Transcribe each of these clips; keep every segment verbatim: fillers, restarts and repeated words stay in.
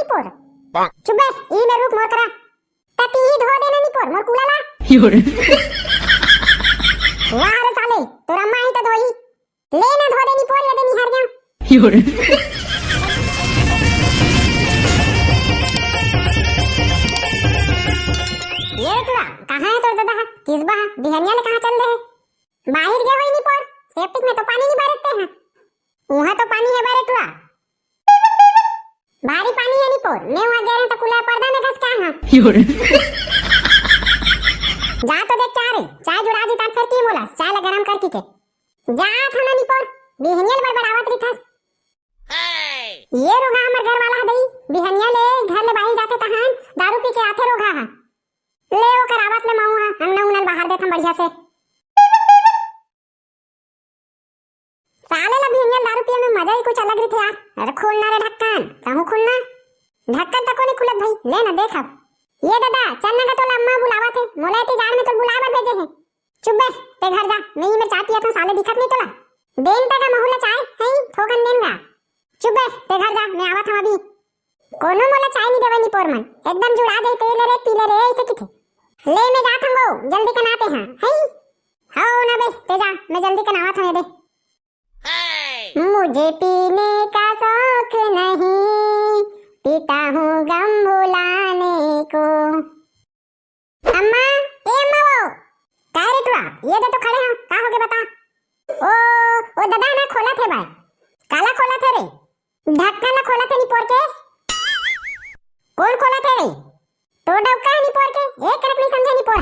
निपोर। चुप बे, ई में रुक मोर करा। त तीही धो देना निपोर, मोर कूला ला। वाह रे साले, तोर अम्मा ही त धोई। ले ना धो दे निपोर, ये दे निहार गया। ये टुरा, कहाँ है तोर ददा हा? किसबा हा? बिहनिया ले कहाँ चल दे है? बाहिर गए होई निपोर, सेप्टिक में तो पानी नहीं भरते हैं। वहाँ तो पानी है बारे टुरा। भारी पानी है निपोर, मैं वहाँ गए रहे तो कूला पर्दा में घस के आए हैं। जा तो देख क्या रे, चाय जुड़ा दी तान फिर की बोला, चाय ला गरम कर की के। जा था ना निपोर, बिहनिया ले बड़बड़ावत रही था। ये रोगहा हमर घर वाला ह दई, बिहनिया ले घर ले बाहिर जाथे तहान दारू पी के आथे रोगहा ह। ले ओकर आवत ले महूं ह अंगना उंगना ल बहार देथन बढ़िया से। साले ला बिहनिया ल दारू पिए में मजा ही कुछ अलग रहिथे यार। अरे खोलना रे ढक्कन, कहूं खोलना। ढक्कन तको नहीं खुलत भाई, ले ना देख अब। ये ददा, चल ना गा तोला अम्मा बुलावत हे, मोला एती जाड़ में तोला बुलाए बर भेजे हे। चुप बे, ते घर जा, मैं ही मेर चाय पियत हूँ, साले दिखत नहीं तोला। देन तक महू ला चाय, हैं, थोकन देन गा। चुप बे, ते घर जा, मैं आवत हूँ अभी। कोनो मोला चाय नहीं देवे निपोर मन, एकदम जुड़ा दे, पी ले रे, पी ले रे, ऐसे किथे। ले मैं जात हूँ वो, जल्दी कन आते हैं, हैं। हो ना बे, ते जा, मैं जल्दी कन आवत हूँ ये दे। मुझे पीने का शौक नहीं, पीता हूँ गम भुलाने को। अम्मा, ए अम्मा वो। काय रे टुरा, ये दे तो खड़े हैं, का हो गया बता? ओ, ओ ददा ना खोलत हे भाई। काला खोलत हे रे? ढक्कन ला खोलत हे निपोर के। कौन खोलत हे रे? तो डौका हे निपोर के, एक कनक नहीं समझे निपोर।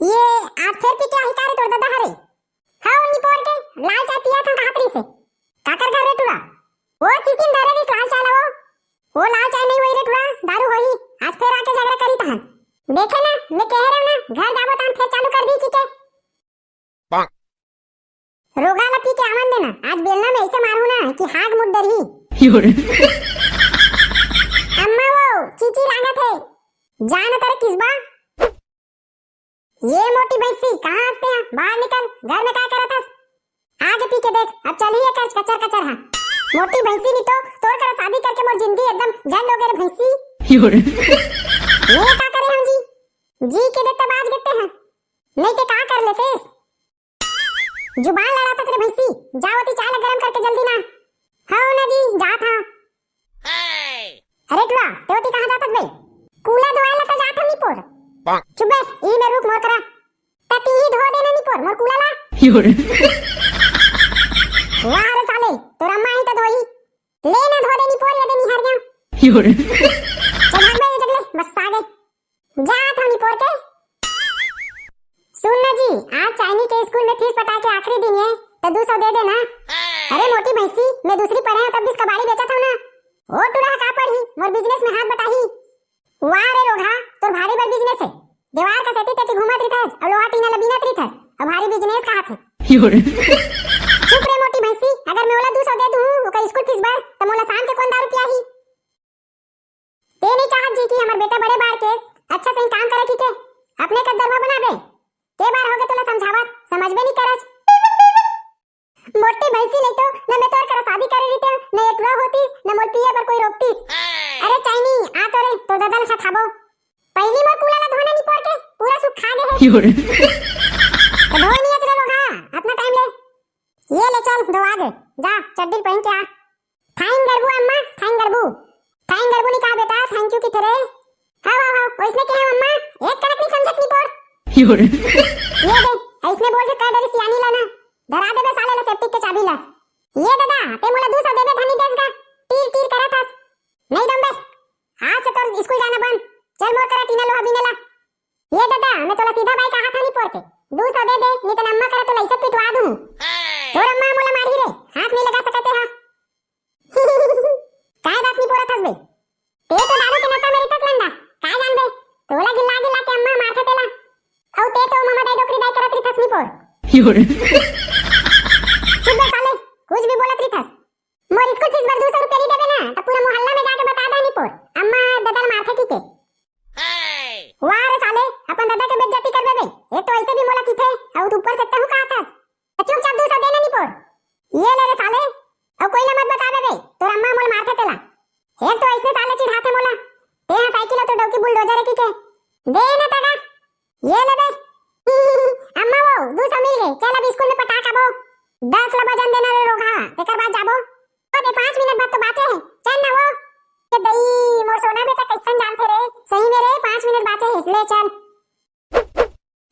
ये आज फिर पी के आही का रे तोर ददा हरे? हाँ, निपोर के, लाल चाय पिया था कहा तरी से। काकर घर रे टुरा? वो सीसी में धरे रिस लाल चाय ला वो। वो लाल चाय नहीं वही रे टुरा, दारू वही। आज फिर आके झगड़ा करी तहन। देखे ना, मैं कह रहा हूँ ना, घर जाबो तहन फिर चालू कर दी की के। रोगहा ला पी के आवन देना, आज बेलना में ऐसे मारू ना कि हाग मुड़ डरही। अम्मा वो, चीची लागत है, जा ना तेरे किसबा। ये मोटी भैंसी, कहाँ हंसते हैं? बाहर निकल, घर में काय करत हस? आगे पी के देख, अब चल ही ये कच-, कचर कचर है। मोटी भैंसी नहीं तो तोर करा शादी करके मोर जिंदगी एकदम झंड हो गए रे भैंसी। ये का करे हम जी? जी के देते बाज देते हैं, नहीं तो का कर लेते? जुबान लड़ाता तेरे भैंसी, जाओ ती चाय ला गरम करके जल्दी ना। हाँ ना जी, जात हाँ। अरे टुरा, तेवती कहाँ जात बे? कूला धोए ला तो जात निपोर। चुप बे, ई में रुक मोर करा। तती ही धो देना निपोर, मोर कूला ला। वाह रे साले, तोर अम्मा ही तो धोई। ले ना धो दे निपोर, ये दे निहार गया। चल भाग बे, ये जगले, बस आ गए। जा था निपोर के। सुन ना जी, आज चाइनी के स्कूल में फीस पटा के आखिरी दिन है, तो दो सौ दे देना। अरे मोटी भैंसी, मैं दूसरी पढ़े हूँ तब भी इसका बाड़ी बेचा था ना। ओ टुरा का पढ़ी, मोर बिजनेस में हाथ बटाही। वाह रे रोगहा, तोर भारी बड़ बिजनेस है। देवार का सेती तेती घूमत रिथस, अउ लोहा टीना ल बीनत रिथस, अउ भारी बिजनेस कहाथे। चुप रे मोटी भैंसी, अगर मैं ओला दो सौ दे दूँ, ओकर स्कूल फीस बर, त मोला शाम के कौन दारू पियाही? ते नहीं चाहत जी कि हमर बेटा बड़े बाढ़ के अच्छा से काम करे की के, अपने कद्दरवा बनाबे। के बार होगे तोला समझावत, समझबे नहीं करच। मोटी भैंसी ले तो न मैं तोर करा शादी करे रहिते, न ये टुरा होतीस, न मोर पिए बर कोई रोकतीस। अरे चाइनी, आ तो रे, तोर ददा ल सठाबो। पहली मोर कूला ला धोना निपोर के, पूरा सुख खा गे है। तो धोई नहीं अचले लोग, हाँ, अपना टाइम ले। ये ले चल, धोवा दे, जा, चड्डी पहन के आ। थाइन गड़बू अम्मा, थाइन गड़बू। थाइन गड़बू नहीं कहा बेटा, thank you की तेरे। हाँ, हाँ, हाँ, वैसने कहे अम्मा, एक कनक नहीं समझत निपोर। ये दे, ऐसने बोल के कह डरी सियानी ला ना। धरा देबे साले ला सेप्टिक के चाबी ला। ये ददा, ते मोला दो सौ देबे धनी देस गा। टीर टीर करत हस। नहीं दम बे। आज से तोर स्कूल जाना बंद। चल मोर करा टीना लोहा बीने ला। ये ददा, मैं तोला सीधा बाई कहा था निपोर के। दो सौ दे दे, नहीं तो अम्मा करा तोला ऐसे पिटवा दूँ। तोर अम्मा मोला मारही रे, हाथ नहीं लगा सकते हा। काय बात निपोरत हस बे? ते तो दारू के नशा में रिथस लंडा, काय जानबे? तोला गिल्ला गिल्ला के अम्मा मारथे तेला। अउ ते तो ममा दाई डोकरी दाई करत रिथस निपोर। चुप बे साले, कुछ भी बोलत रिथस। मोर स्कूल फीस बर दो सौ रुपया नहीं देबे ना, त पूरा मोहल्ला में जाके बता दे निपोर, अम्मा ददा ल मारथे की के। वाह रे साले, अपन ददा के बेइज्जती करबे बे। एक तो ऐसे भी मोला किथे, अउ तू ऊपर से तहु कहा थस। चुपचाप दो सौ देना निपोर। ये ले रे साले, अउ कोई ला मत बताबे बे, तोर अम्मा मोला मारथे ते। दे ना तगा, ये ले बे। अम्मा वो, दू सौ मिल गए, चल अब स्कूल में पटाक आबो। दस ला बजन देना रे रोगहा, तेकर बाद जाबो। ओ दे, पाँच मिनट बाद तो बाचे है, चल ना वो। ये दई, मोर सोना बेटा कैसन जानथे रे, सही में रे, पाँच मिनट बाचे है, ले चल।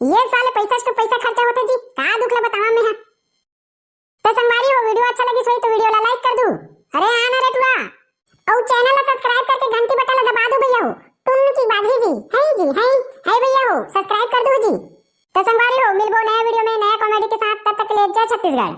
ये साले पैसा से तो पैसा खर्चा होथे जी, का दुख ला बतावा मैं हा। तो संगवारी हो, वीडियो अच्छा लगिस होही तो वीडियो ला लाइक कर दू। अरे आ ना रे टुरा, अउ चैनल ला सब्सक्राइब करके घंटी बटन ला दबा दू भैया हो। टुन की बाजी जी, है जी, है, है भैया हो, सब्सक्राइब कर दू जी। तो संगवारी हो, मिलबो नया वीडियो में नया कॉमेडी के साथ, तब तक के लिए जय छत्तीसगढ़।